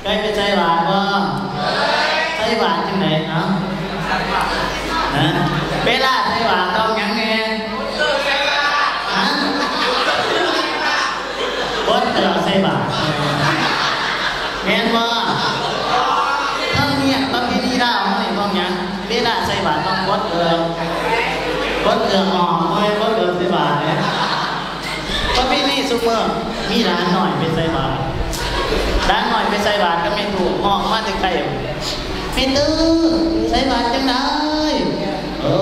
ເຄີຍໄປໃສ່ບາດບໍ່? ໃສ່ບາດຈັ່ງໃດເນາະ? ຮະ? ເວລາໃສ່ບາດຕ້ອງຫຍັງແດ່? ຮະ? ກົດເກືອບໃສ່ບາດ ແມ່ນບໍ່? ທຳນຽມປະເພນີລາວເຮົານີ້ຕ້ອງຫຍັງ? ເວລາໃສ່ບາດຕ້ອງກົດເກືອບ ກົດເກືອບອອກ ບໍ່ແມ່ນກົດເກືອບໃສ່ບາດເດ້. ປະເພນີຊຸມມື້ ມີຫຼານນ້ອຍໄປໃສ່ບາດ ຫຼານນ້ອຍໄປໃສ່ບາດກັບແມ່ຕູ້ ຮ້ອງມາແຕ່ໄກ "ແມ່ຕູ້ ໃສ່ບາດຈັ່ງໃດ?" ໂອ້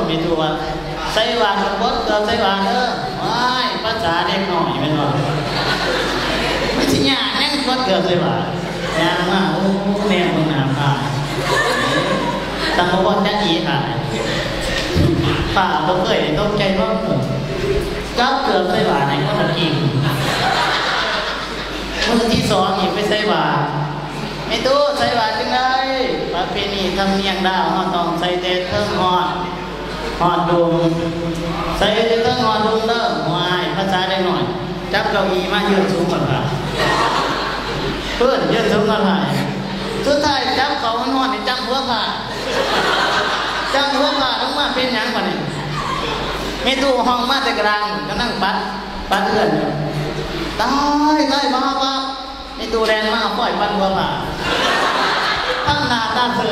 ແມ່ຕູ້ວ່າ "ໃສ່ບາດກໍກົດເກືອບໃສ່ບາດເດີ." ວ້າຍ ພາສາເດັກນ້ອຍແມ່ນບໍ່? ມັນຊິຍາກຫຍັງ ກົດເກືອບໃສ່ບາດ. ຍ່າງມາ ໂອ້ ແນມເບິ່ງໜ້າພ້າ ຕັ້ງບໍ່ພໍຈັກອີກ ພ້າບໍ່ເຄີຍຕົກໃຈບໍ່? ຈັບເກືອບໃສ່ບາດໃຫ້ຄົນລະກິ້ງ. ມື້ທີສອງອີກໄປໃສ່ບາດ "ແມ່ຕູ້ ໃສ່ບາດຈັ່ງໃດ?" "ປະເພນີທຳນຽມລາວ ເຮົາຕ້ອງໃສ່ແຕ່ເທິງຮອດ ຮອດດຸ່ມ ໃສ່ແຕ່ເທິງຮອດດຸ່ມເດີ." ວ້າຍ ພາສາເດັກນ້ອຍ ຈັບເກົ້າອີ່ມາຢືນສູງກວ່າພ້າ ເອີ້ນຢືນສູງກວ່າພ້າ. ສຸດທ້າຍຈັບເຂົ້າຮ້ອນໆ ນີ້ຈັບຫົວພ້າ ຈັບຫົວພ້າລົງມາ ເປັນຫຍັງບາດນີ້? ແມ່ຕູ້ຮ້ອງມາແຕ່ກະດາງ ກຳລັງປັດ ປັດເຮືອນຢູ່. ຕາຍ ຕາຍ ບາບ ບາບ ແມ່ຕູ້ແລ່ນມາ ປ້ອຍປັດຫົວພ້າ ທຳໜ້າຕາເສີຍ.